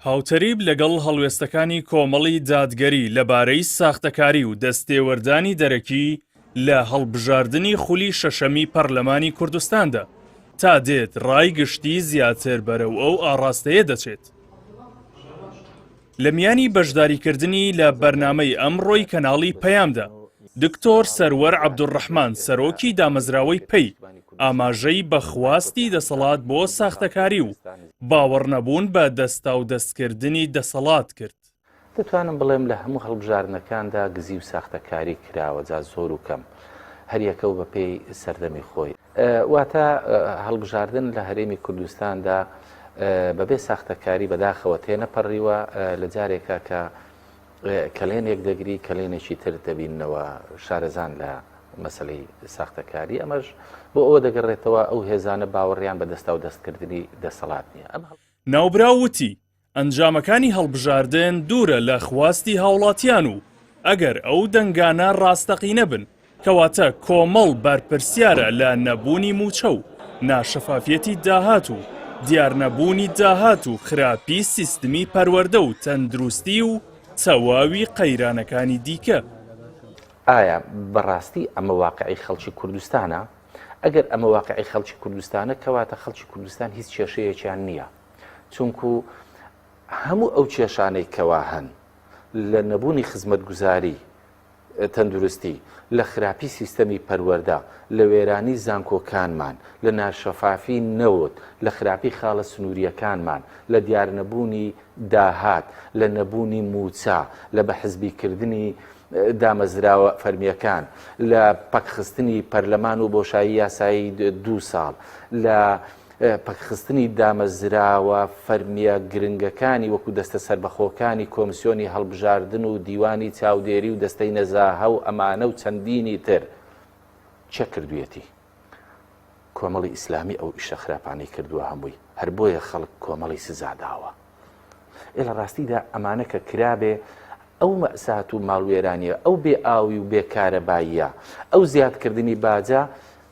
هاوتەریب لەگەڵ هەڵوێستەکانی کۆمەڵی دادگەری لەبارەی ساختەکاری و دەستێوەردانی دەرەکی لە هەڵبژاردنی خولی شەشەمی پەرلەمانی کوردستاندا، تا دێت ڕای گشتی زیاتر بەرەو ئەو ئاڕاستەیە دەچێت. لە میانی بەشداریکردنی لە بەرنامەی ئەمڕۆی کەناڵی پەیامدا، دکتۆر سەروەر عەبدولڕەحمان سەرۆکی دامەزراوەی پەی ئاماژەی بە خواستی دەسەڵات بۆ ساختەکاری و باوەڕنەبوون بە دەستاودەستکردنی دەسەڵات کرد. دەتوانم بڵێم لە هەموو هەڵبژاردنەکاندا گزی و ساختەکاری کراوە جا زۆر و کەم هەریەکە و بەپێی سەردەمی خۆی. واتە هەڵبژاردن لە هەرێمی کوردستاندا بەبێ ساختەکاری بەداخەوە تێنەپەڕیوە لە جارێکا کە کەلێنێک دەگری کەلێنێکی تر دەبیننەوە شارەزان لە مەسلەی ساختەکاری ئەمەش بۆ ئەوە دەگەڕێتەوە ئەو هێزانە باوەڕیان بە دەستا و دەستکردنی دەسەڵات نییە ئەم ناوبراو وتی، ئەنجامەکانی هەڵبژاردن دوورە لە خواستی هاوڵاتیان و ئەگەر ئەو دەنگانە ڕاستەقینە بن کەواتە کۆمەڵ بەرپرسیارە لە نەبوونی مووچە و ناشەفافیەتی داهات و دیارنەبوونی داهات و خراپی سیستمی پەروەردە و تەندروستی و تەواوی قەیرانەکانی دیکە. ئایا بەڕاستی ئەمە واقعی خەڵکی کوردستانە؟ ئەگەر ئەمە واقعی خەڵکی کوردستانە کەواتە خەڵکی کوردستان هیچ کێشەیەکیان نییە. چونکو هەموو ئەو کێشانەی کەوا هەن لە نەبوونی خزمەتگوزاری تەندروستی، لە خراپی سیستەمی پەروەردە، لە وێرانی زانکۆکانمان، لە ناشەفافی نەوت، لە خراپی خاڵە سنوورییەکانمان، لە دیارنەبوونی داهات، لە نەبوونی مووچە، لە بەحزبیکردنی دامەزراوە فەرمییەکان، لە پەکخستنی پەرلەمان و بۆشایی یاسایی دوو ساڵ، لە پەکخستنی دامەزراوە فەرمییە گرنگەکانی وەکو دەستە سەربەخۆکانی کۆمسیۆنی هەڵبژاردن و دیوانی چاودێری و دەستەی نەزاهە و ئەمانە و چەندینی تر کێ کردویەتی؟ کۆمەڵی ئیسلامی ئەو ئیشە خراپانەی کردووە هەمووی هەر بۆیە خەڵک کۆمەڵی سزا داوە. ئێ لە ڕاستیدا ئەمانە کە کرابێ ئەو مەئسات و ماڵوێرانیە، ئەو بێ ئاوی و بێ کارەباییە، ئەو زیادکردنی باجە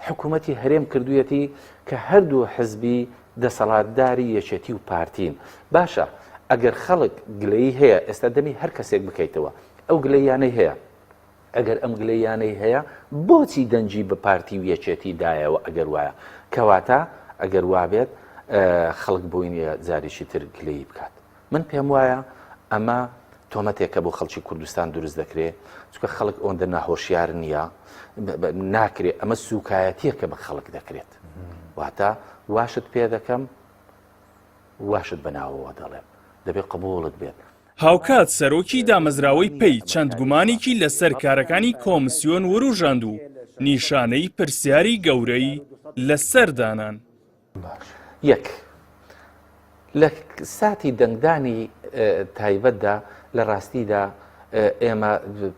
حکوومەتی هەرێم کردوویەتی کە هەردوو حزبی دەسەڵاتداری یەکێتی و پارتین. باشە ئەگەر خەڵک گلەیی هەیە ئێستا دەمی هەر کەسێک بکەیتەوە ئەو گلەییانەی هەیە ئەگەر ئەم گلەییانەی هەیە بۆچی دەنگی بە پارتی و یەکێتی دایەوە ئەگەر وایە؟ کەواتە ئەگەر وابێت خەڵک بۆی نییە جارێکی تر گلەیی بکات. من پێم وایە ئەمە تۆمەتێکە بۆ خەڵکی کوردستان دروست دەکرێ چونکە خەڵک ئەوەندە ناهۆشیار نییە ناکرێ ئەمە سوکایەتیەکە بە خەڵک دەکرێت واتە واشت پێ دەکەم واشت بەناوەوە دەڵێم دەبێت قبوڵت بێت. هاوکات سەرۆکی دامەزراوەی پەی چەند گومانێکی لەسەر کارەکانی کۆمسیۆن وروژاند و نیشانەی پرسیاری گەورەی لەسەر دانان. یەک، لە ساتی دەنگدانی تایبەتدا لە ڕاستیدا ئێمە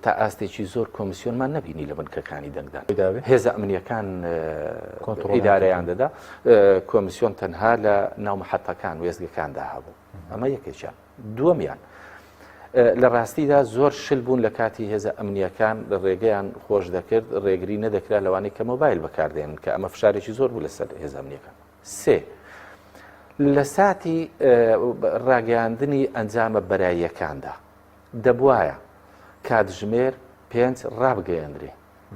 تا ئاستێکی زۆر کۆمیسیۆنمان نەبینی لە بنکەکانی دەنگدان هێزە ئەمنیەکان ئیدارەیان دەدا کۆمیسیۆن تەنها لە ناو محەتەکان وێستگەکاندا هەبوو ئەمە یەکێکیان دووەمیان لە ڕاستیدا زۆر شل بوون لە کاتی هێزە ئەمنیەکان ڕێگەیان خۆش دەکرد ڕێگری نەدەکرا لەوانەی کە مۆبایل بەکاردێن کە ئەمە فشارێکی زۆر بوو لەسەر هێزە ئەمنیەکان سێ لە ساتی ڕاگەیاندنی ئەنجامە بەراییەکاندا دەبوایە کاتژمێر پێنج ڕابگەیەنرێ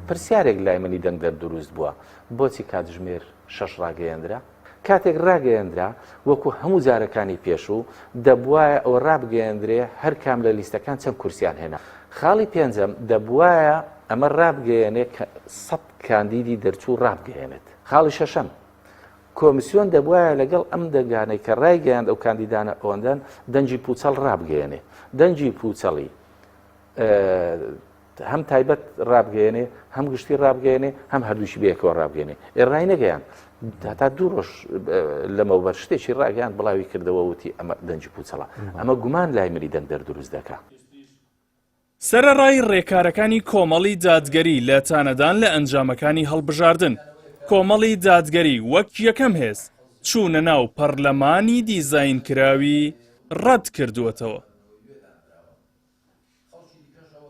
پرسیارێک لای منی دەنگدەر دروست بووە بۆچی کاتژمێر شەش ڕاگەیەندرا؟ کاتێک ڕاگەیەندرا وەکو هەموو جارەکانی پێشوو دەبوایە ئەوە ڕابگەیەندرێ هەر کام لە لیستەکان چەند کورسیان هێنا. خاڵی پێنجەم دەبوایە ئەمە ڕابگەیەنێ کە سەد کاندیدی دەرچوو ڕابگەیەنێت. خاڵی شەشەم کۆمسیۆن دەبوایە لەگەڵ ئەم دەنگانەی کە ڕایگەیاند ئەو کاندیدانە ئەوەندەن دەنگی پوچەڵ ڕابگەیەنێ. دەنگی پوچەڵی هەم تایبەت ڕابگەیەنێ هەم گشتی ڕابگەیەنێ هەم هەردووشی بەیەکەوە ڕابگەێنێ ئێ ڕای نەگەیان هەتا دوو ڕۆژ لەمەوبەر شتێکی ڕاگەیان بڵاوی کردەوە وتی ئەمە دەنگی پوچەڵە ئەمە گومان لای منی دەنگدەر دروست دەکا. سەرەڕای ڕێکارەکانی کۆمەڵی دادگەری لە تانەدان لە ئەنجامەکانی هەڵبژاردن، کۆمەڵی دادگەری وەک یەکەم هێز چوونە ناو پەڕلەمانی دیزاینکراوی ڕەتکردووەتەوە.